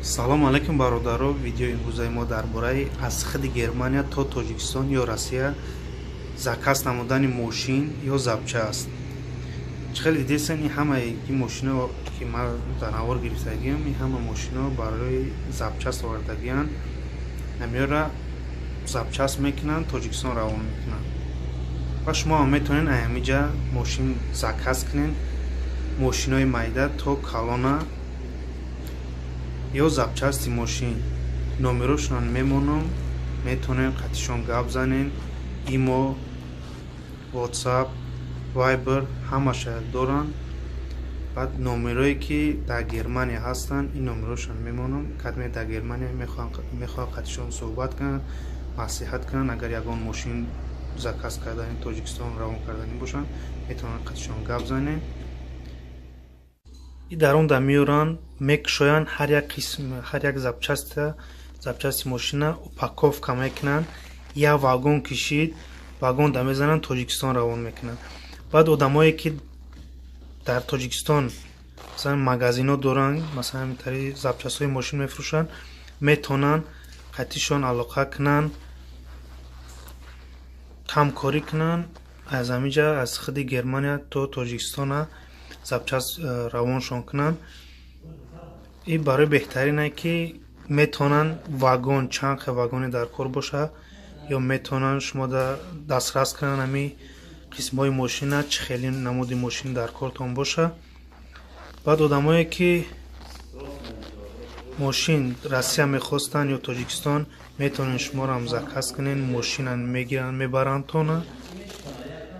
Салому алайкум, бародаро! Видеои имрӯзаи мо дар бораи аз худи Германия то Тоҷикистон ё Россия заказ намудани мошин ё запчасть. Чӣ хеле дидесен, ин ҳамаи ин мошино, ки ман дар навор гирифтагиам, ин ҳама мошино барои запчасть овардагианд. Ҳамиёра запчасть мекунанд, Тоҷикистон равон мекунанд ва шумо ҳам метавонед ҳамиҷа мошин заказ кунед, мошинои майда то калона ё запчасти мошин. Номерошонро мемонам, метавонем қатишон гап занем. Имо, WhatsApp, Viber ҳамаша доранд. Баъд номерое, ки дар Германия ҳастанд, ин номерошон мемонам. Кадме дар Германия мехоҳад қатишон суҳбат кунанд, маслиҳат кунанд, агар ягон мошин заказ кардани, Тоҷикистон равон карданӣ бошанд, метавонанд қатишон гап занем. И дар он да меоранд, мекушоянд, ҳар як қисм, ҳар як запчасти мошина упаковка мекунанд, як вагон кишид, вагон да мезананд, Тоҷикистон равон мекунанд. Баъд одамое, ки дар Тоҷикистон, масалан, магазино доранд, масалан, тари запчастҳои мошин мефурӯшанд, метавонанд қатишон алоқа кунанд, ҳамкорӣ кунанд, аз ҳамиҷа, аз худи Германия то Тоҷикистона запчасть равоншон кунанд. И барои беҳтарине, ки метавонанд вагон, чанд хел вагоне дар кор боша, ё метавонанд шумо дастрас кунанд ҳами қисмҳои мошина, чӣ хели намуди мошин дар кортон боша. Баъд одамое, ки мошин Россия мехостанд ё Тоҷикистон, метавонед шуморо заказ кунед, мошина мегиранд, мебаранд тона.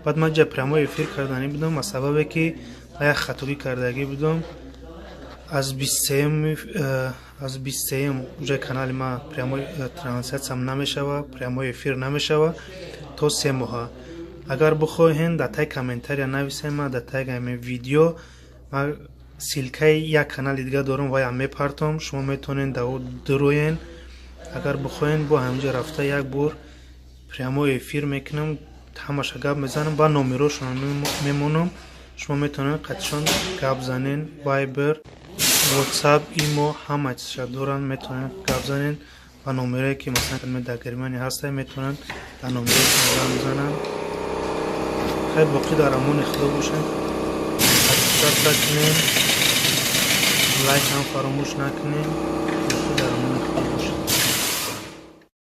Баъд ман ҷа прямой эфир карданӣ будам, аз сабабе ки як хатогӣ кардагӣ будам, аз 23-юм уже канали ма прямой трансляция намешава, прямой эфир намешава то 3 моҳа. Агар бихоҳен, дар таи комментария нависем, ма дар таи ҳамин видео ма ссылкаи як канали дига дорам, ваям мепартом, шумо метавонед дар о дуроен. Агар бихоҳен, бо ҳаминҷа рафта як бор прямой эфир мекунам, ҳамаша гап мезанам ба номерошон мемонам, шумо метавонед қатишон гап занен. Viber, WhatsApp, Имо ҳама чизша доранд, метавонед гап занен. Ба номерое, ки масалан дар Германия ҳастанд, метавонанд дар номерои занг зананд. Хайр, боқӣ дар амони Худо бошед. Подписаться кунем, лайк ҳам фаромӯш накунем. Боқӣ дар амони Худо бошед.